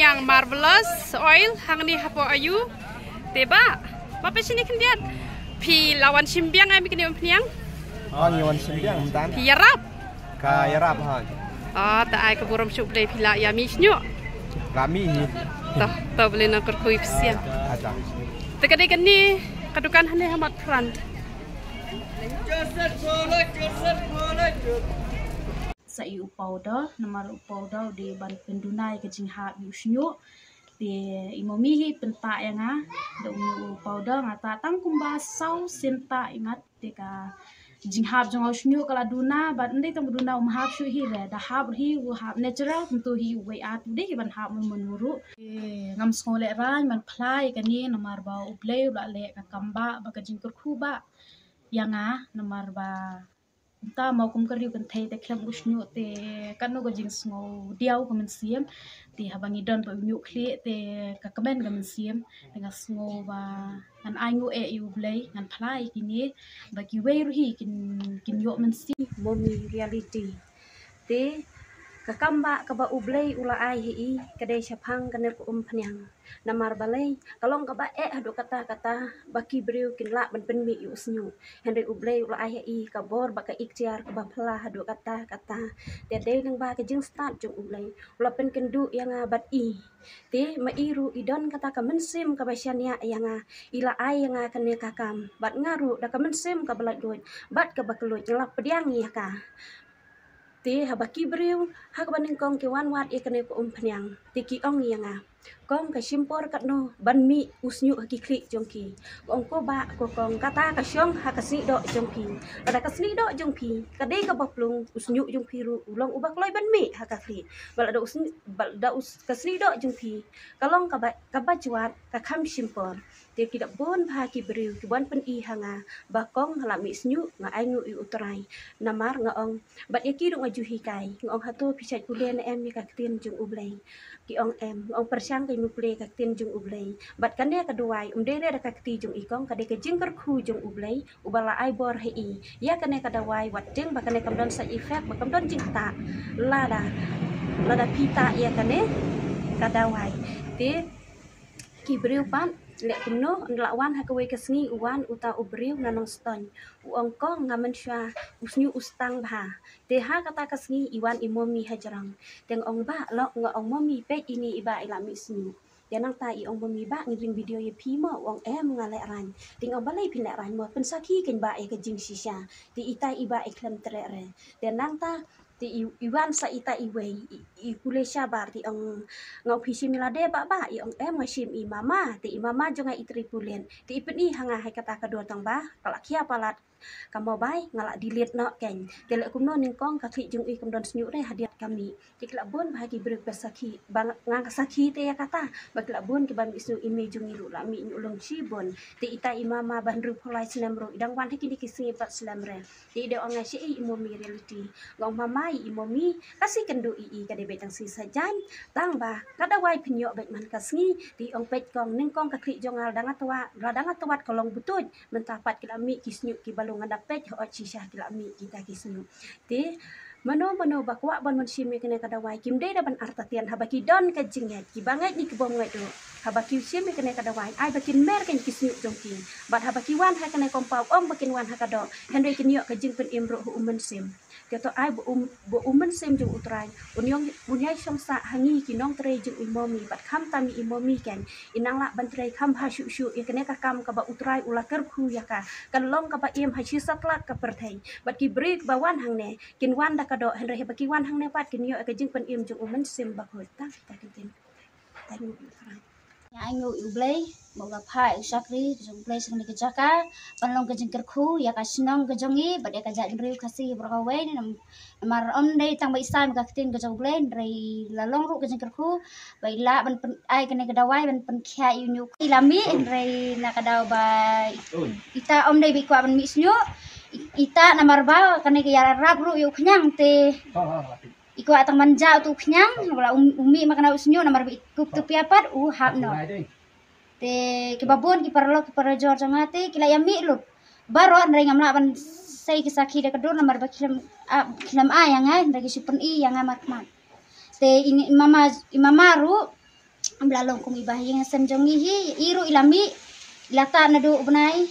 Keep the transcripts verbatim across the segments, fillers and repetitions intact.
Ang Marvelous Oil hangne hapoh Ayu. Te ba, ba phi shini khyndiat. Phi la wan shim biang em ïa kane umphniang? Oh, ngi wan shim biang mynta. Phi ïarap? Ka ïarap ha. Ah, ta ai ka burom shuh ba phi la ïa mih shñiuh. La mih hi. Ta, ta U Blei un kyrkhu ïa phi sien. Ata. Te ka dei kane ka dukan hangne ha mat pran. Sa ïa u powder, namar u powder u dei ban pynduna ïa ka jinghap ïa u shñiuh. Te i mummy hi pyntah ïa nga da une u powder, nga tah tang kumba saw sien tah i mat, te ka jinghap jong u shñiuh ka la duna. Bad ym dei tang ba duna, um hap shuh hi re, da hap hi, u hap natural, kumto hi uwei at u dei hi ban hap mynmun ruh. Te ngam sngew lehraiñ ban phla ïa kane namar ba U Blei u la leh ka kam ba, ba ka jingkyrkhu ba ïa nga, namar ba mynta mo kum ka riew kynthei te khlem u shñiuh te katno ka jingsngew diaw ka mynsiem. Te haba ngi don bad u ñiuh khlieh te ka kmen ka mynsiem. Te nga sngew ba ngan ainguh eh ïa U Blei, ngan phla ïa kine ba kiwei ruh hi kin, kin ïoh mynsiem. Mummy reality. Te ka kam ba kaba U Blei u la ai ha i ka dei shaphang kane ka umphniang. Namar balei, ka long kaba eh haduh katta katta ba ki briew kin lah ban pynmih ïa u shñiuh. Hynrei U Blei u la ai ha i ka bor bad ka iktiar kaba phylla haduh katta katta. Te dei lyngba ka jingstad jong U Blei u la pynkynduh ïa nga bad i. Te ma i ruh i don kata ka mynsiem kaba shaniah ïa nga, i la ai ïa nga kane ka kam. Bad nga ruh da ka mynsiem kaba laitluid bad kaba kylluid nga la pdiang ïa ka. Te haba ki briew ha kaba nyngkong ki wan wad ïa kane ka umphniang, te ki ong ïa nga, kong, ka shim por katno ban mih u shñiuh ha ki khlieh jong ki? Nga ong, ko bah, ko kong, kata ka shong ha ka snieh doh jong phi. Lada ka snieh doh jong phi ka dei kaba plung, u shñiuh jong phi ruh u long uba kloi ban mih ha ka khlieh. Bad lada u shñiuh, bad lada u s-, ka snieh doh jong phi ka long kaba, kaba jwat, ka kham shim por. Te ki la bun bha ki briew ki wan pyni ha nga ba kong, nga la mih shñiuh, nga ainguh ïa U Trai. Namar nga ong, bad ïa ki ruh nga ju hikai, nga ong, hato phi shait pule ne em ïa ka ktien jong U Blei? Ki ong em. Nga ong, pyrshang, ka ïa pule ka ktien jong U Blei. Bad kane ka dawai um dei re da ka kti jong i kong, ka dei ka jingkyrkhu jong U Blei uba la ai bor ha i. Ïa kane ka dawai, wat tieng ba kane kam don side effect, ba kam don jingtah lada, lada phi tah ïa kane ka dawai. Te ki briew pat, leh kumno, ynda la wan ha kawei ka sngi u wan uta u briew na Nongstoiñ. U ong, kong, nga mynshuwa u shñiuh u stang bha. Te ha kata ka sngi i wan i mummy hajrong. Te nga ong, bah, lok, nga ong, mummy, peit ine i bah i la mih shñiuh. Te nangta i ong, mummy, bah, ngin ring video ïa phi mo? U ong, em, nga lehraiñ. Te nga ong, balei phin lehraiñ mo? Pynsakhi kein bah ïa ka jingshisha. Te ita i bah i khlem treh re. Te nangta te i, i wan sa ita iwei, i, i pule shabar, te i ong, nga ong, phi shim i lade bah, bah? I ong, em, nga shim i mama. Te i mama jong nga i trei pulit. Te i pyni ha nga ha kata ka dur tang ba ka la khia palat ka mobile, nga la delete noh kein. Te leh kumno nyngkong ka khlieh jong i kam don shñiuh re hadien ka mih. Te ki la bun bha ki briew ba sakhi, ba nga, nga sakhi te ïa kata, ba ki la bun kiba mih shñiuh, i mei jong i ruh la mih ñiuh lung shibun. Te ita i mama ba hynriewphew lai snem ruh i dang wan ha kine ki sngi pat slem re. Te i dei ong, nga shi i, i mummy reality. Nga ong, mama, i, i mummy, ka sngi kynduh i, i ka dei beit tang sngi Saitjaiñ. Tang ba ka dawai phin ïoh beit man ka sngi. Te i ong, peit kong, nyngkong ka khlieh jong nga lada nga twad, lada nga twad ka long butuid. Mynta pat ki la mih ki shñiuh kiba lung, nga da peit hooid shisha ki la mih kita ki shñiuh. Te mano mano ba kwah ban wan shim ïa kane ka dawai, kim dei da ban artatien haba ki don ka jingngeit, kiba ngeit ne kibym ngeit ruh. Haba ki shim ïa kane ka dawai, ai ba kin mer kein ki shñiuh jong ki. Bad haba ki wan ha kane ka compound, ym ba kin wan ha ka doh, hynrei kin ïoh ka jingpynim ruh ha u Mynsiem. Te to ai ba u, ba u Mynsiem jong U Trai un ïong, un ïai shong sah ha ngi ki nongtrei jong i mummy, bad khamtam i mummy kein, i nang lah ban trei kham bha shuh shuh ïa kane ka kam kaba U Trai u la kyrkhu ïa ka. Kan long kaba im ha shi satlak ka pyrthei. Bad ki briew ba wan hangne kin wan da ka doh, hynrei haba ki wan hangne pat kin ïoh ïa ka jingpynim jong u Mynsiem Bakhuid. Tang, tang, tang, tang. Nga ainguh ïa U Blei ba u la phah ïa u shakri jong U Blei sha kane ka jaka ban long ka jingkyrkhu ïa ka shnong ka jong i bad ïa ka jaitbynriew Khasi baroh kawei. Nam-, namar ym dei tang ba i sam ïa ka ktien ka jong U Blei, hynrei la long ruh ka jingkyrkhu ba i lah ban pyn-, ai kane ka dawai ban pynkhiah ïa u ñiuh. I la mih, hynrei na ka daw ba ita ym dei ba i kwah ban mih shñiuh. I-, ita namar ba kane ka ïarap ruh ïa u khñiang te i kwah tang ban jah utu u khñiang, u la um, u mih ma kane u shñiuh namar ba i kup tu pia pat u hap noh. Te kiba bun ki paralok ki parajor jong nga te ki la ïa mih lut baroh, hynrei ngam lah ban sei ki sakhi da ka dur namar ba ki khlem, ah, ki khlem ai ïa nga, hynrei ki shu pyni ïa nga markhmat. Te i mama, i mama ruh Ym la long kum i ba ha ïing ha sem jong ngi hi, i ruh i la mih, i la tah naduh u bnai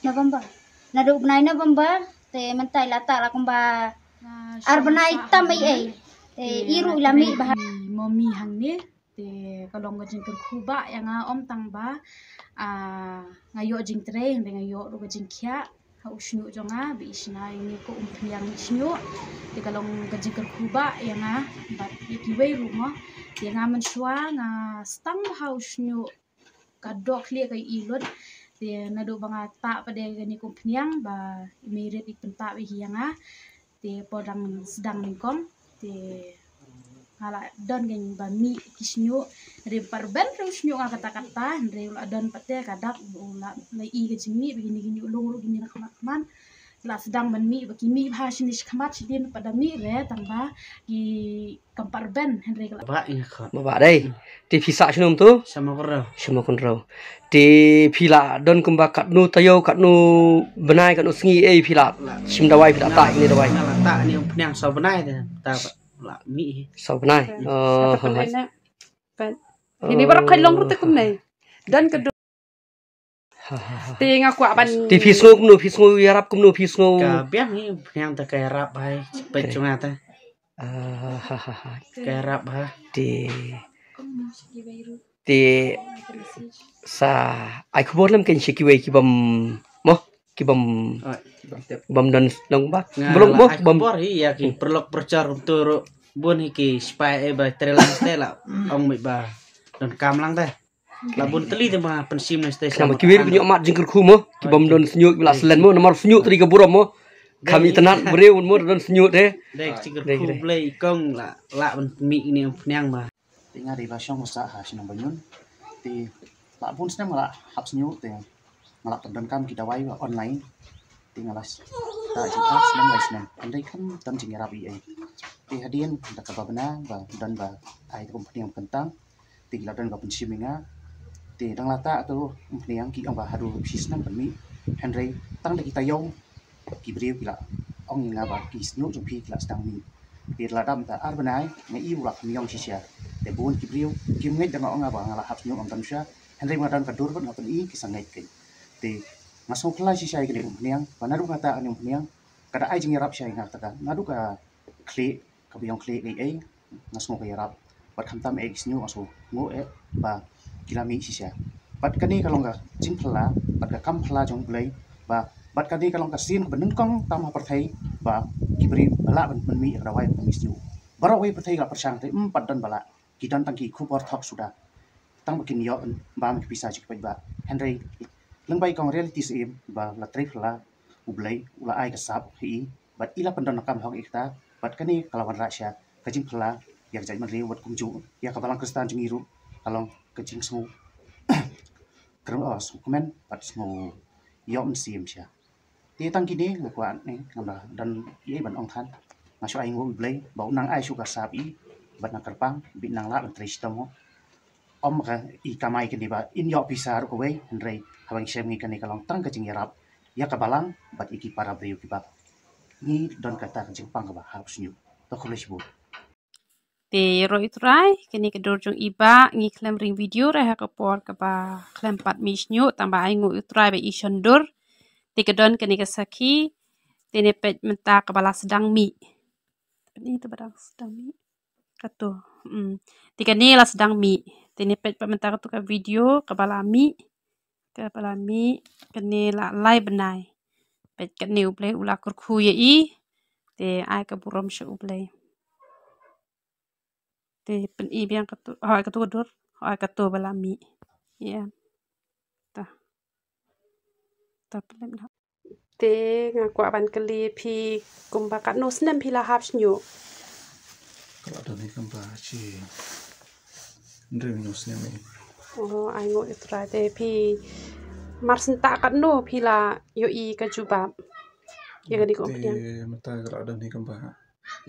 November. Naduh u bnai November, te mynta i la tah la kumba ar bnai tam ei ei. Te i ruh i la mih ba ha. Mommy hangne, te ka long ka jingkyrkhu ba ïa nga ym tang ba, ah, nga ïoh jingtrei, hynrei nga ïoh ruh ka jingkhiah ha u shñiuh jong nga, ba i shna ïa ngi ko umphniang shñiuh. Te ka long ka jingkyrkhu ba ïa nga bad ïa kiwei ruh mo. Te nga mynshuwa nga sdang ba ha u shñiuh ka doh khlieh ka i lut. Te naduh ba nga tah pat de kane ka umphniang ba i mei rit i pyntah ba hi ïa nga. Te por dang sdang nyngkong te nga la don kane ba mih ki shñiuh. Hynrei pat rben ruh u shñiuh nga kata kata, hynrei u la don pat te ka dak u la, la i ka jingmih ba kine ki ñiuh lung ruh kine na khmat khmat. La sdang ban mih ba ki mih ba ha shini shi khmat shi dien pat da mih re tang ba ki kam pat rben hynrei ka la. Ba ing khot. Ba ba dei. Te phi sah shnum tu? Sama kynrau. Sama kynrau. Te phi la don kumba katno taïew, katno bnai, katno sngi ei phi la shim dawai, phi la tah ine dawai. Nga la tah ine umphniang saw bnai te. Ta la mih. Saw bnai. Oh. Ini barak kai long rute kumne. Dan kedua. Te nga kwah ban. Te phi sngew kumno, phi sngew ïarap kumno, phi sngew. Ka biang hi, biang ta ka ïarap hai, peit jong nga ta. Ah, ha, ha, ha. Ka ïarap ha. Te. Te. Sa. Ai khubor lem ken shi kiwei ki bym. Mo. Ki bym. Bym don long ba. Blok mo. Bym. Khubor hi ïa ki perlok perchar untuk bun hi ki spy eh ba trelang te la. Ong mi ba. Don kam lang te. La bun tylli te ba pynshim ne station. Namar kiwei ruh ki ñiuh mat jingkyrkhu mo, ki bym don shñiuh ki la slen mo, namar shñiuh tyrli ka burom mo. Kham itynnad briew mo don shñiuh te. Dei jingkyrkhu Blei i kong la la ban mih ine umphniang ba. Te nga dei ba shong ba sah ha shnong Banyun. Te la bun snem nga la hap shñiuh te nga la pyndonkam ki dawai ba online. Te nga la ta jingkyrkhu snem lai snem. Hynrei kam don jingïarap ei ei. Te hadien da kaba bna ba don ba ai te umphniang kyntang. Te ki la don ka pynshim ïa nga. Te dang la tah tu umphniang ki ong ba haduh shi snem ban mih. Hynrei tang da ki taïew ki briew ki la ong ïa nga ba ki shñiuh jong phi ki la sdang mih. Te la dam ta ar bnai nga i u la kham ïong shisha. Te bun ki briew kim ngeit da nga ong nga ba nga la hap shñiuh ym don sha. Hynrei nga don ka dur bad nga pyni ki sa ngeit kein. Te nga sngewkhlaiñ shisha ïa kane umphniang ba naduh nga tah kane umphniang ka da ai jingïarap shisha ïa nga kata ka naduh ka khlieh kaba ïong khlieh ei ei nga sngew ka ïarap. Bad khamtam eh ki shñiuh nga sngew nguh eh ba ki la mih shisha. Bad kane ka long ka jingphylla bad ka kam phylla jong U Blei ba bad kane ka long ka sien kaba nyngkong tam ha pyrthei ba ki briew ba lah ban pynmih ïa ka dawai ban mih shñiuh. Baroh wei pyrthei ka la pyrshang te ym pat don ba lah, ki don tang ki khubor thok suda. Tang ba kin ïoh ba ki pisa jingpeit ba. Hynrei lyngba i kong Reality Syiem ba la trei phylla U Blei u la ai ka sap ha i bad i la pyndonkam hok ïa kata bad kane ka la wanrah sha ka jingphylla ïa ka jaitbynriew bad kumjuh ïa ka balang Khristan jong ngi ruh ka long ka jingsngew kren, oh, sngewkmen bad sngew ïoh mynsiem sha. Te tang kine nga kwah ne ngam da don ei ei ban ong than. Nga shu ai nguh U Blei ba u nang ai shuh ka sap i bad nang kyrpang bad nang lah ban trei shitom ho. Ym ka i kamai kane ba in ïoh pisa ruh kawei hynrei haba ngi shem ngi kane ka long tang ka jingïarap ïa ka balang bad ïa ki para briew kiba ngi don kata ka jingpang kaba hap shñiuh. To khublei shibun. Te ïaroh ïa U Trai, kane ka dur jong i ba ngi khlem ring video re ha ka por kaba khlem pat mih shñiuh tang ba ai nguh ïa U Trai ba i shon dur. Te ka don kane ka sakhi. Te ne peit mynta kaba la sdang mih. Ni te ba dang sdang mih. Kato. Mm. Te kane la sdang mih. Te ne peit pat mynta kato ka video kaba la mih. Kaba la mih kane la lai bnai. Peit kane U Blei u la kyrkhu ïa i. Te ai ka burom sha U Blei. Te pyni biang kato, hoi kato ka dur, hoi kato ba la mih. Ïa. Ta. Ta pynlem na. Te nga kwah ban kylli phi kumba katno snem phi la hap shñiuh? Ka la don hi kumba shi hynriew hynñiew snem hi. Oh, ai nguh ïa U Trai. Te phi mar shen ta katno phi la ïohi ka jubab ïa kane ka umphniang? Te mynta ka la don hi kumba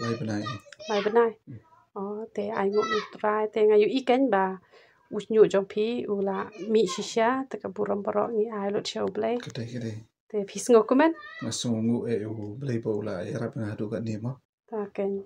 lai bnai. Lai bnai. Hmm. Oh, te ai nguh ïa U Trai, te nga ïohi kein ba u shñiuh jong phi u la mih shisha, te ka burom baroh ngi ai lut sha U Blei. Ka dei, ka dei. Te phi sngew kumne? Nga sngew nguh ïa U Blei ba u la ïarap nga haduh katne mo. Ta kein.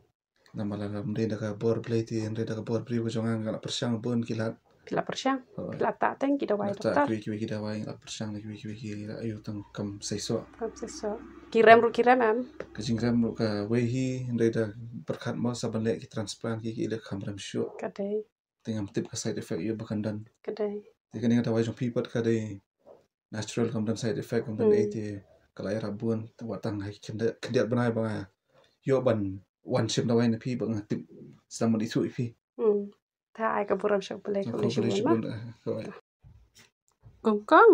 Namar lada ym dei da ka bor Blei te, ym dei da ka bor briew ka jong nga, nga la pyrshang bun ki lad. Phi la pyrshang. Phi la tah teng ki dawai doktor. Kiwei kiwei ki dawai la pyrshang, kiwei kiwei ki la ïoh tang kam seisoh. Kam seisoh. Ki rem ruh ki rem em. Ka jingrem ruh kawei hi, hynrei da pyrkhat mo sa ban leh ki transplant ki ki leh kam rem shuh. Ka dei. Te ngam tip ka side effect ïoh ba kan don. Ka dei. Te kane ka dawai jong phi pat ka dei natural, kam don side effect, kam don ei te ka la ïarap bun, te wat tang ha ki khyndiat bnai ba nga ïoh ban wan shim dawai na phi ba nga tip sdang ban ithuh ïa phi. Hmm. Te ai ka burom sha U Blei. Kong kong.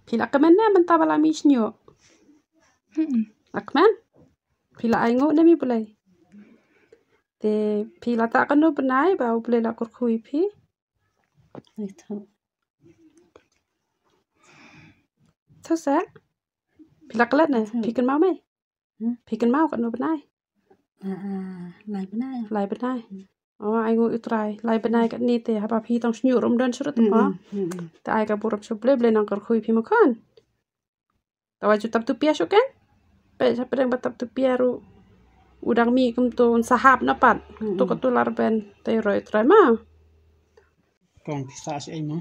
Phi la kmen ne mynta ba la mih shñiuh? Hmm. La kmen? Phi la ainguh ne mi Blei? Te phi la tah kano bnai ba U Blei la kyrkhu ïa phi? Tho sa. Phi la klet ne? Phi kynmaw mai? Hmm? Phi kynmaw katno bnai? Ah, ah, lai bnai. Lai bnai. Hmm. Oh, ainguh ïa U Trai. Lai bnai katne te haba phi tang shñiuh ruh ym don shuh ruh te mo. Hmm, hmm, hmm. Te ai ka burom sha U Blei, Blei nang kyrkhu ïa phi mo khun. Te wat ju tap tu pia shuh ken. Peit sha pdeng ba tap tu pia ruh u dang mih kumto, un sa hap na pat. Hmm, hmm. To katu la rben, te roi U Trai ma. Kong phi sah shi ei mo?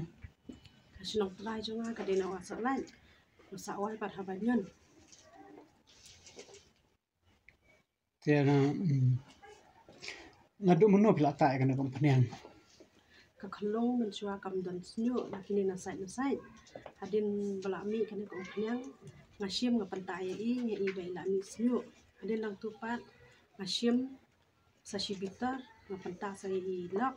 Ka shnong trai jong nga ka dei na Wahsohlait. Nga sah wai pat ha Banyun. Te na, mm, naduh mynno phi la tah ïa kane ka umphniang? Ka khyllung mynshuwa kam don shñiuh, la kine na sait na sait. Hadien ba la mih kane ka umphniang, nga shim nga pyntah ïa i, nga i ba i la mih shñiuh. Hadien nangtu pat nga shim sa shi bitar, nga pyntah sa ïa i lok.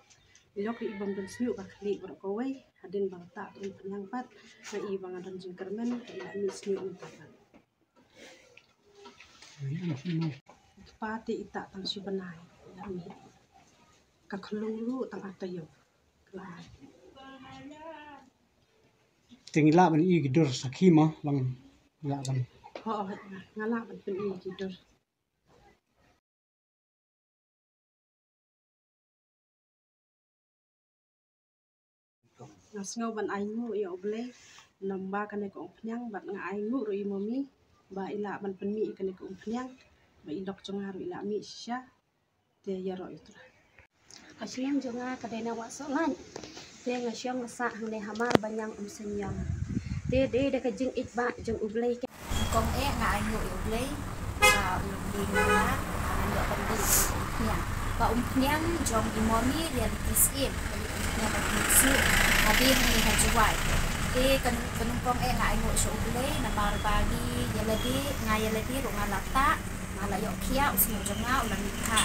I lok i bym don shñiuh, ka khlieh baroh kawei. Hadien ba la tah ka umphniang pat, nga i ba nga don jingkyrmen, ka i la mih shñiuh mynta pat. Kpa te i tah tang shi bnai, i la mih. Ka khyllung ruh tang ar taïew. Te ngi lah ban i ki dur sakhi mo, long lah ban. Ho, ho, nga lah ban pyni ki dur. Nga sngew ban ainguh ïa U Blei namar kane ka umphniang, bad nga ainguh ruh ïa i Momi ba i lah ban pynmih ïa kane ka umphniang, ba i lok jong nga ruh i lah mih shisha. Te ïaroh ïa U Trai. Ka shnong jong nga ka dei na Wahsohlait. Te nga shong nga sah hangne hamar Baniang Umsynïang. Te dei da ka jingïeit bah jong U Blei. Kong eh, nga ainguh ïa U Blei ba u la plie ïa nga ban ïoh ban dei umphniang. Ka umphniang jong i Momi Reality Syiem, ka umphniang ba pynmih shuh, ka dei hangne ha Jowai. Te ka nyngkong eh nga ainguh sha U Blei namar ba ngi ïa lade, nga ïa lade ruh nga la tah. Nga la ïoh khiah, u shñiuh jong nga u la mih bha.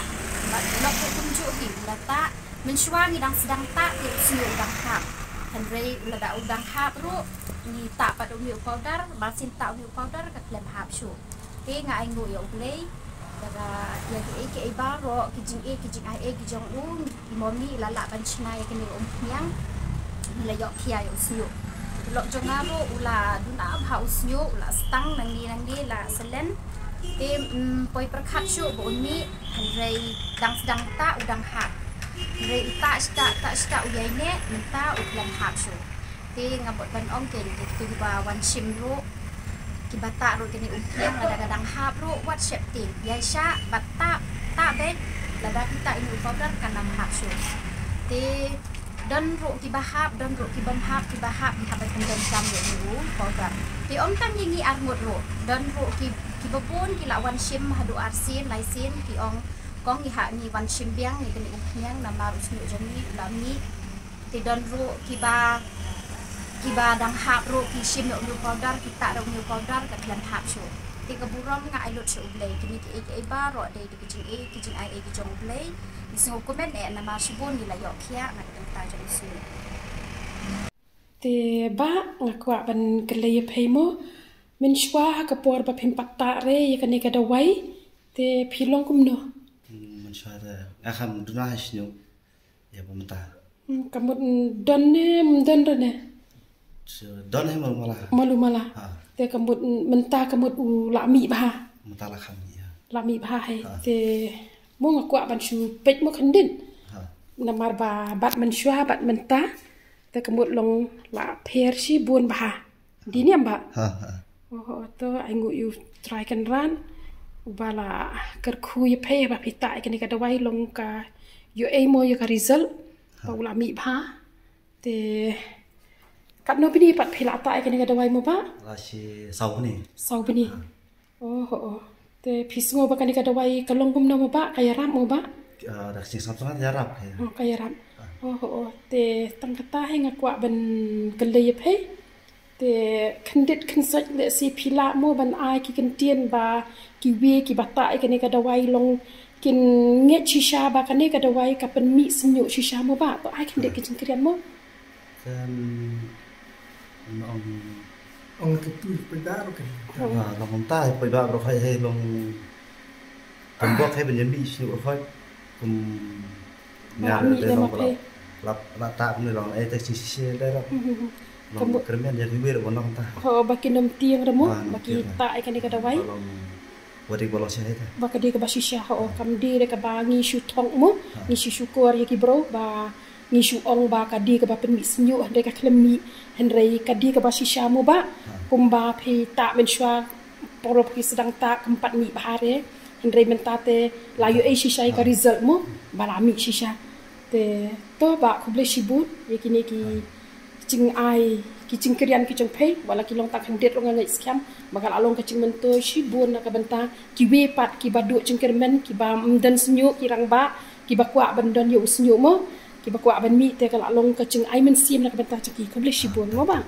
Bad lok ruh kumjuh hi u la tah. Mynshuwa ngi dang sdang tah te u shñiuh u dang hap. Hynrei lada u dang hap ruh, ngi tah pat une u powder, ba sien tah une u powder ka khlem hap shuh. Te nga ainguh ïa U Blei. Lada ïa kiei kiei baroh, ki jingeh ki jingai ei ki jong u, i Momi i la lah ban shna ïa kane ka umphniang. Ngi la ïoh khiah ïa u shñiuh. Lok jong nga ruh u la duna bha u shñiuh, u la sdang nangne nangne, la selen. Te, mm, poi pyrkhat shuh ba un mih, hynrei dang sdang tah u dang hap. Hynrei u tah sha tah, tah sha tah u ïai neh, mynta u khlem hap shuh. Te nga mut ban ong kein ïa kito kiba wan shim ruh, kiba tah ruh kine umphniang, lada ka dang hap ruh wat sheptieng. Ïaishah bad tah, tah beit, lada phi tah ine u powder kan ym hap shuh. Te don ruh kiba hap, don ruh ki bym hap, kiba hap ki hap ban pyndonkam ïa une u powder. Te ym tang ïa ngi arngut ruh, don ruh ki, kiba bun ki la wan shim haduh arsien laisien, ki ong kong ngi hap ngi wan shim biang ïa kane umphniang namar u shñiuh jong ngi u la mih. Te don ruh kiba, kiba dang hap ruh ki shim ïa une u powder, ki tah da une u powder ka khlem hap shuh. Te ka burom nga ai lut sha U Blei, kine kiei kiei baroh dei da ki jingeh ki jingai ei ki jong U Blei. Ngi sngewkmen eh namar shibun ngi la ïoh khiah na ka bynta jong u shñiuh. Te bah, nga kwah ban kylli ïa phi mo, mynshuwa ha ka por ba phim pat tah re ïa kane ka dawai, te phi long kumno? Hmm, mynshuwa te nga kham duna ha shñiuh ïa ba mynta. Hmm, ka mut don ne ym don re ne? Don hi malu mala. Malu mala. Ha. Te ka mut mynta ka mut u la mih bha. Mynta la kham mih, ha. La mih bha hi. Ha. Te mo nga kwah ban shu peit mo khyndiat. Ha. Namar ba bad mynshuwa bad mynta te ka mut long la pher shibun bha. Dei ne em bah? Ha, ha. Oh, oh, to ainguh ïa U Trai Kynrad uba la kyrkhu ïa phi ba phi tah ïa kane ka dawai, long ka ïoh ei mo ïa ka result. Ha. Ba u la mih bha. Te katno bni pat phi la tah ïa kane ka dawai mo bah? La shi saw bni. Saw bni. Oh, oh. Te phi sngew ba kane ka dawai ka long kumno mo bah, ka ïarap mo bah? Ah, da ka jingsngap sngap ïarap. Oh, ka ïarap. Oh, oh. Te tang kata hi nga kwah ban kylli ïa phi. Te khyndiat khynsoit leh shi phi lah mo ban ai ki kyntien ba kiwei kiba tah ïa kane ka dawai long kin ngeit shisha ba kane ka dawai ka pynmih shñiuh shisha mo bah? To ai khyndiat ki jingkren mo. Kan ong, ong ka tu paidbah ruh kan. Ah, long kumta paidbah ruh hei hei long. Kan bok hei ban ïa mih shñiuh ruh hei. Kum nya de long la la ta kum long ai te shi shi de la. Long kyrmen ïa kiwei ruh long ta. Ho ba kin ym tieng ruh mo ba ki tah ïa kane ka dawai. Long Ba dei ba long shisha ita. Ba ka dei kaba shisha ho, kam dei re kaba ngi shu thok mo, ngi shu shukor ïa ki bro ba ngi shu ong ba ka dei kaba pynmih shñiuh hynrei ka khlem mih, hynrei ka dei kaba shisha mo bah. Kumba phi tah mynshuwa, por ba phi sdang tah kam pat mih bha re, hynrei mynta te la ïoh ei shisha ïa ka result mo ba la mih shisha. Te to bah khublei shibun ïa kine ki jingai, ki jingkren ki jong phi, wat la ki long tang khyndiat ruh nga ngeit skhem ba ka la long ka jingmyntoi shibun na ka bynta kiwei pat kiba duh jingkyrmen, kiba ym don shñiuh, ki rangbah kiba kwah ban don ïa u shñiuh mo, kiba kwah ban mih, te ka la long ka jingai mynsiem na ka bynta jong ki. Khublei shibun mo bah.